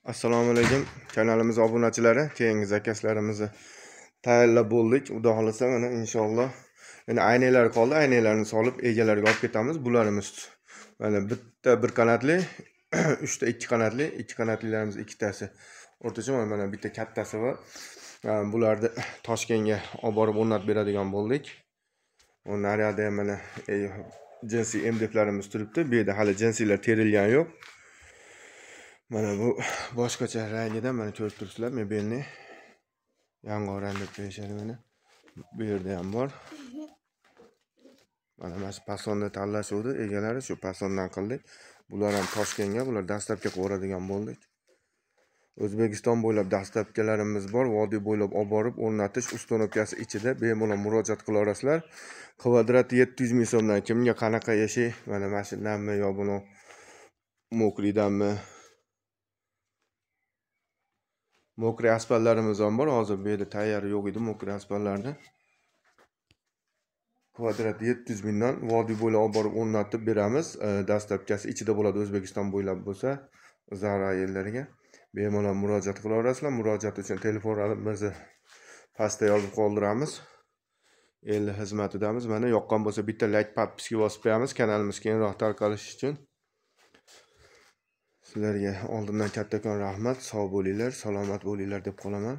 Assalomu alaykum kanalimiz obunachilari, keyingi zakazlarimizni tayyorlab bo'ldik. Xudo xolasa mana inshaalloh endi aynaklar qoldi, aynaklarni solib egalariga olib ketamiz. Bularimiz mana bitta bir qanotli, uchta ikki qanotli, ikki qanotlilarimiz ikkitasi. O'rtacha mana bitta kattasi bor. Bularni Toshkentga olib borib o'rnatib beradigan bo'ldik. Naryoqda ham mana jinsiy MDFlarimiz turibdi. Bu yerda hali jinsiylar terilgani yo'q. Mana bu boshqacha rangida mana ko'rib turibsizlar, mebelni yong'oq rang deb qo'yishadi mana. Bu yerda ham bor. Mana shu pasonni tanlashuvdi egalari, shu pasondan qildik. Bular ham Toshkentga, bular dastlabki qo'yadigan bo'ldik. O'zbekiston bo'ylab dastlabkilarimiz bor, vodiy bo'ylab olib borib o'rnatish ustanovkasi ichida bemalol murojaat qila olasizlar. Kvadrat 700 ming so'mdan kimga qanaqa eshik, mana shundanmi yo buni mokridanmi? Mokri asfaltlarimiz ham bor. Hozir bu yerda tayyor yo'q edi mokri asfaltlarni. Kvadrat 700 mingdan vodiy bo'ylab olib borib o'rnatib beramiz. Dastlabkasi ichida bo'ladi, O'zbekiston bo'ylab bo'lsa, Zara yerlariga bemalol murojaat qila olasizlar. Murojaat uchun telefon raqamimizni pastda yozib qoldiramiz. El xizmatidamiz. Mana yoqqan bo'lsa bitta like, podpiska bosib qo'yamiz, kanalimiz kengroq tarqalishi uchun. Sizlarga oldindan kattakon rahmat. Sog' bo'linglar, salomat bo'linglar deb qolaman.